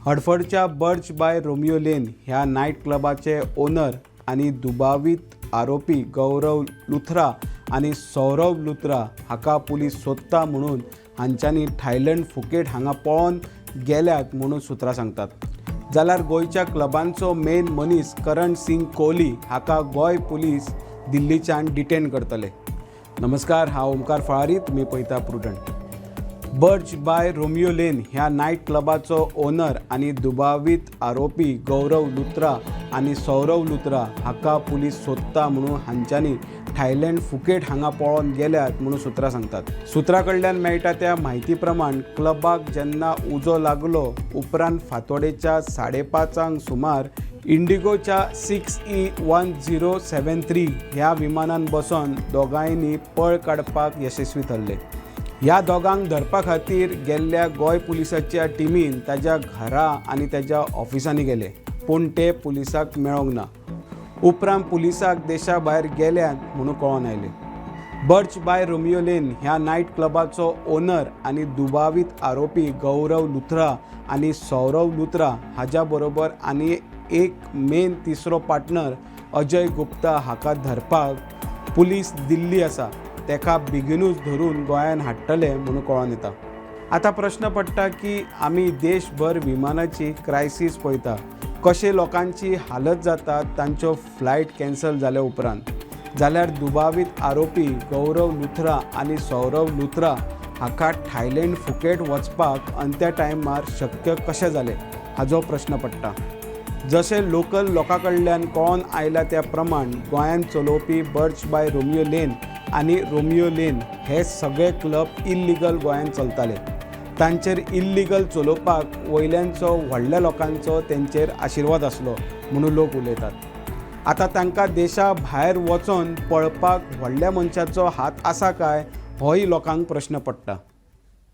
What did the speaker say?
हडफडच्या Birch by Romeo Lane ह्या night क्लबाचे owner आनी दुबावीत आरोपी गौरव लुथरा आनी सौरव लुथरा हाका पुलीस सोदता म्हणून हांच्यांनी थायलंड फुकेट हांगा पळोवन गेल्यात म्हणून सुत्रां सांगतात. जाल्यार गोंयच्या क्लबांचो मेन मनीस करण सिंग कोहली हाका गोंय पुलीस दिल्लीच्यान डिटेन करतले. नमस्कार, हांव ओमकार फळारी, तुमी पळयता prudent. Birch by Romeo Lane ह्या नायट क्लबाचो ओनर आनी दुबावीत आरोपी गौरव लुथरा आनी सौरव लुथरा हाका पुलीस सोदता म्हणून हांच्यांनी थायलंड फुकेट हांगा पळोवन गेल्यात म्हणून सुत्रां सांगतात. सुत्रां कडल्यान मेळटा त्या म्हायती प्रमाण, क्लबाक जेन्ना उजो लागलो उपरांत फांतोडेच्या 5:30 सुमार इंडिगोच्या 6E 1073 ह्या विमानान बसोन दोगांयनी पळ काडपाक यशस्वी थारले. ह्या दोगांक धरपा खातीर गेल्ल्या गोंय पुलिसाच्या टिमीन ताज्या घरा आनी ताज्या ऑफिसांनी गेले, पूण ते पुलिसाक मेळोंक ना. उपरांत पुलिसाक देशा भायर गेल्यात म्हणून कळोन आयलें. बर्च बाय रोमियो लेन ह्या नायट क्लबाचो ओनर आनी दुबावीत आरोपी गौरव लुथरा आनी सौरव लुथरा हाज्या बरोबर आनी एक मेन तिसरो पार्टनर अजय गुप्ता हाका धरपाक पुलीस दिल्ली आसा. तेका बेगिनूच धरून गोंयान हाडटले म्हणून कळोन येता. आतां प्रश्न पडटा की आमी देशभर विमानाची क्रायसीस पळयता, कशें लोकांची हालत जाता तांच्यो फ्लायट कॅन्सल जाल्या उपरांत. जाल्यार दुबावीत आरोपी गौरव लुथरा आनी सौरव लुथरा हाका थायलंड फुकेट वचपाक अंत्या टायमार शक्य कशें जालें हाजो प्रश्न पडटा. जशें लोकल लोकां कडल्यान कळोन आयला त्या प्रमाण, गोंयांत चलोवपी बर्च बाय रोमियो लेन आनी रोमियो लेन हे सगळे क्लब इल्लिगल गोंयांत चलताले. तांचेर इल्लिगल चलोवपाक वयल्यांचो, व्हडल्या लोकांचो तेंचेर आशिर्वाद आसलो म्हणून लोक उलयतात. आतां तांकां देशा भायर वचोन पळपाक व्हडल्या मनशाचो हात आसा काय, होय लोकांक प्रश्न पडटा.